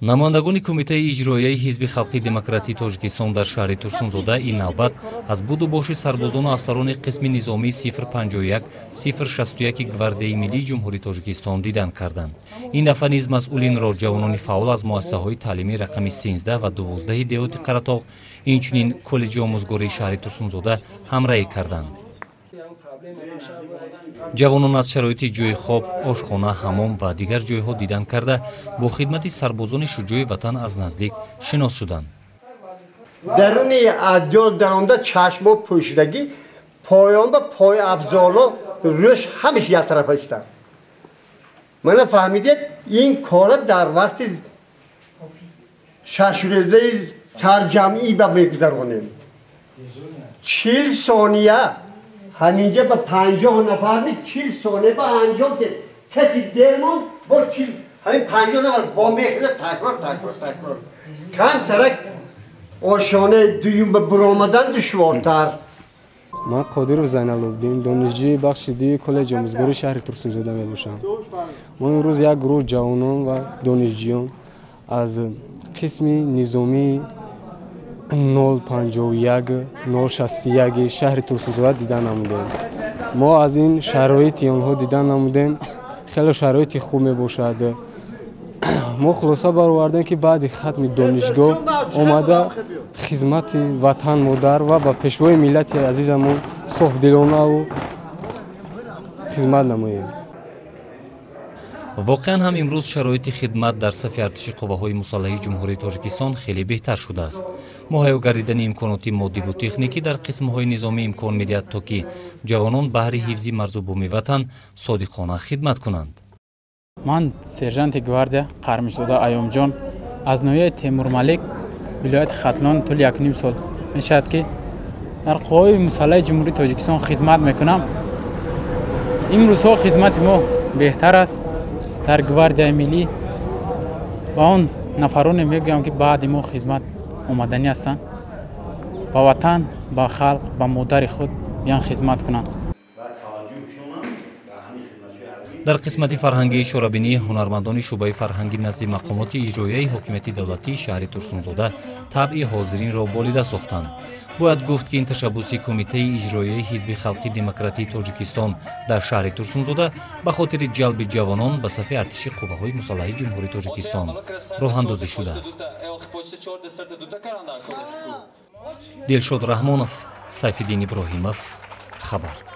Намояндагони Кумитаи иҷроияи Ҳизби халқии демократии Тоҷикистон дар шаҳри Турсунзода ин навбат аз буду боши сарбозону афсарони қисми низомии 051 061 Гвардияи миллии Ҷумҳурии Тоҷикистон дидан карданд. Ин дафъа низ масъулинро ҷавонони фаъол аз муассисаҳои таълимии рақами 13 ва 12 деҳоти Қаратоғ, инчунин коллеҷи омӯзгории шаҳри Турсунзода ҳамраҳӣ карданд. Ҷавонон аз шароити ҷойи хоб, ошхона, ҳамом ва дигар ҷойҳо дидан карда, бо хидмати сарбозони шуҷои ватан аз наздик шинос шуданд. Даруни адёл даромда чашмо пӯшидагӣ, поён ба пойафзоло рӯш ҳамаш як тарафа истад. Мана фаҳмидед, ин кора дар вақти шашрӯзаи сарҷамъӣ ба мегузаронем. 40 сония ҳаминҷа ба 50 нафарни 40 сония ба анҷом дед. Каси дер монд, бо 40 ҳамин 50 нафар бо мехӯрад, такрор, такрор, такрор. Камтарак ошонаи дуюм ба буромадан душвортар. Ман Қодиров Зайналобдин, донишҷӯи бахши дуюи коллеҷи омӯзгории шаҳри Турсунзода мебошам. Мо имрӯз як гурӯҳ ҷавонон ва донишҷӯён аз қисми низомии 051 061 шаҳри Турсунзода дидан намудем. Мо аз ин шароити онҳо дидан намудем, хеле шароити хуб мебошад. Мо хулоса баровардем, ки баъди хатми донишгоҳ омада хизмати ватан модар ва ба пешвои миллати азизамон софдилонаву хизмат намоем. Воқеан ҳам, имрӯз шароити хидмат дар сафи артиши қувваҳои мусаллаҳи Ҷумҳурии Тоҷикистон хеле беҳтар шудааст. Муҳайё гардидани имконоти моддиву техникӣ дар қисмҳои низомӣ имкон медиҳад, то ки ҷавонон баҳри ҳифзи марзу буми ватан содиқона хидмат кунанд. Ман сержанти гвардия Қармишзода Аёмҷон аз ноҳияи Темурмалик, вилояти Хатлон, тӯли якним сол мешавад, ки дар қувваҳои мусаллаҳи Ҷумҳурии Тоҷикистон хизмат мекунам. Имрӯзҳо хизмати мо беҳтар аст дар Гвардияи миллӣ ва он нафароне мегӯям, ки баъди мо хизмат омаданӣ ҳастанд, ба ватан, ба халқ, ба модари худ биён хизмат кунанд. Дар қисмати фарҳангии чорабинӣ ҳунармандони шӯъбаи фарҳанги назди мақомоти иҷроияи ҳокимияти давлатии шаҳри Турсунзода табъи ҳозиринро болида сохтанд. Бояд гуфт, ки ин ташаббуси Кумитаи иҷроияи Ҳизби халқи демократии Тоҷикистон дар шаҳри Турсунзода ба хотири ҷалби ҷавонон ба сафи артиши қувваҳои мусаллаҳи Ҷумҳурии Тоҷикистон роҳандозӣ шудааст. Дилшод Раҳмонов, Сайфиддин Иброҳимов, «Хабар».